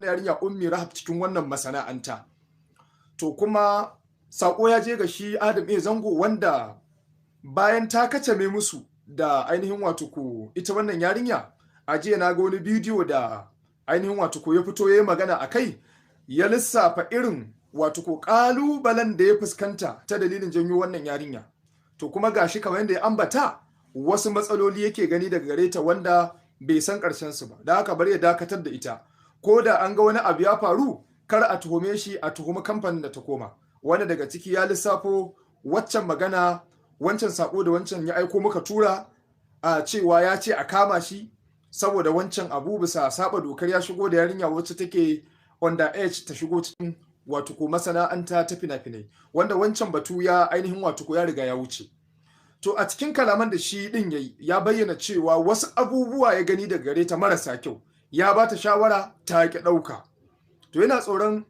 yarinya Ummi Rahab cikin wannan masana'anta. To kuma sako ya je ga shi Adam A Zango, wanda bayan ta kacame musu da ainihin wato ko ita wannan yarinya, a jiya na ga wani bidiyo da ainihin wato ko ya fito ya yi magana a kai, ya lissafa irin wato ko kalubalen da ya fuskanta ta dalilin janyo wannan yarinya. To kuma gashi kamar yadda ya ambata, wasu matsaloli yake gani daga gare ta wanda bai san ƙarshen su ba, da haka bari ya dakatar da ita. Ko da an ga wani abu ya faru, kar a tuhume shi, a tuhumi kamfanin da ta koma. Wanda daga ciki ya lissafo waccan magana, wancan sako da wancan ya aiko muka tura, a cewa ya ce a kama shi saboda wancan abu bisa saba dokar ya shigo da yarinya wacce take under age ta shigo cikin wato ko masana'anta ta fina-finai, wanda wancan batu ya ainihin wato ko ya riga ya wuce. To a cikin kalaman da shi din yayi, ya bayyana cewa wasu abubuwa ya gani daga gare ta marasa kyau, ya ba ta shawara ta ki ɗauka. To yana tsoron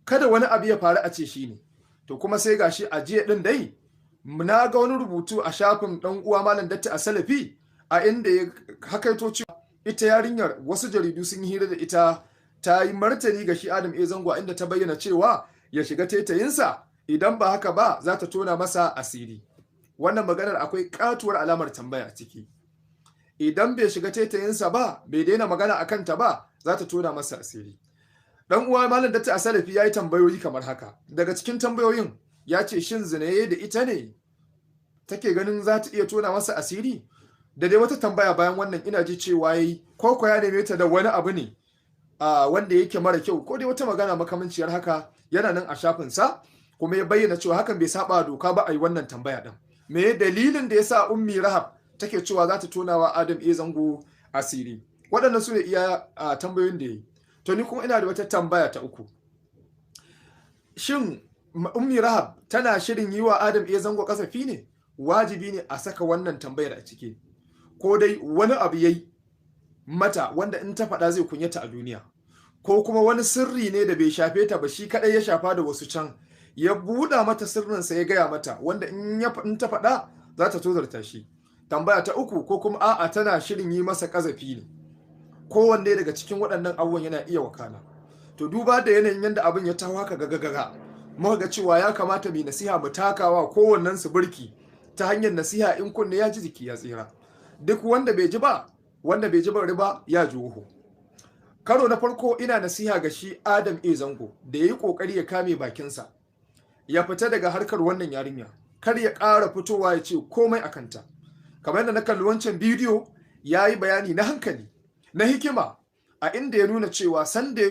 kada wani abu ya faru a ce shi ne. To kuma sai gashi a jiya din dai na ga wani rubutu a shafin dan uwa Malam Datti a Salafi, a inda ya hakaito cewa ita yarinyar, wasu jaridu sun yi hira da ita, ta yi martani ga shi Adam A Zango, inda ta bayyana cewa ya shiga taitayinsa, idan ba haka ba za ta tona masa asiri. Wannan maganar akwai katuwar alamar tambaya a ciki. Idan bai shiga taitayinsa ba, bai daina magana a kanta ba, za ta tona masa asiri. Dan uwa Malam Datti a Salafi ya yi tambayoyi kamar haka. Daga cikin tambayoyin ya ce, shin zinaye da ita ne take ganin za ta iya tona masa asiri? Da dai wata tambaya bayan wannan, ina ji cewa yayi ko ya neme ta da wani abu ne wanda yake mara kyau, ko dai wata magana makamanciyar haka, yana nan a shafinsa. Kuma ya bayyana cewa hakan bai saba doka ba a yi wannan tambaya din. Me dalilin da yasa Ummi Rahab take cewa za ta tona wa Adam A Zango asiri? Waɗannan su ne iya tambayoyin da ya yi. To ni kuma ina da wata tambaya ta uku. Shin Ummi Rahab tana shirin yi wa Adam A Zango kasafi ne? Wajibi ne a saka wannan tambayar a ciki. Ko dai wani abu yayi mata wanda in ta faɗa zai kunyata a duniya, ko kuma wani sirri ne da bai shafe ta ba, shi kaɗai ya shafa da wasu can, ya buɗa mata sirrinsa ya gaya mata, wanda in ta faɗa za ta tozarta shi. Tambaya ta uku, ko kuma a'a, tana shirin yi masa ƙazafi ne? Kowanne daga cikin waɗannan abubuwan yana iya wakana. To duba da yanayin yadda abin ya taho haka gagagaga, muka ga cewa ya kamata mu nasiha, mu takawa kowannen su birki ta hanyar nasiha. In kunne ya ji, jiki ya tsira. Duk wanda bai ji ba, wanda bai ji ba riba ya ji wuhu. Karo na farko, ina nasiha ga shi Adam A Zango da ya yi kokari ya kame bakinsa, ya fita daga harkar wannan yarinya, kar ya ƙara fitowa ya ce komai a kanta. Kamar yadda na kalli wancan bidiyo, ya yi bayani na hankali, na hikima, a inda ya nuna cewa sanda ya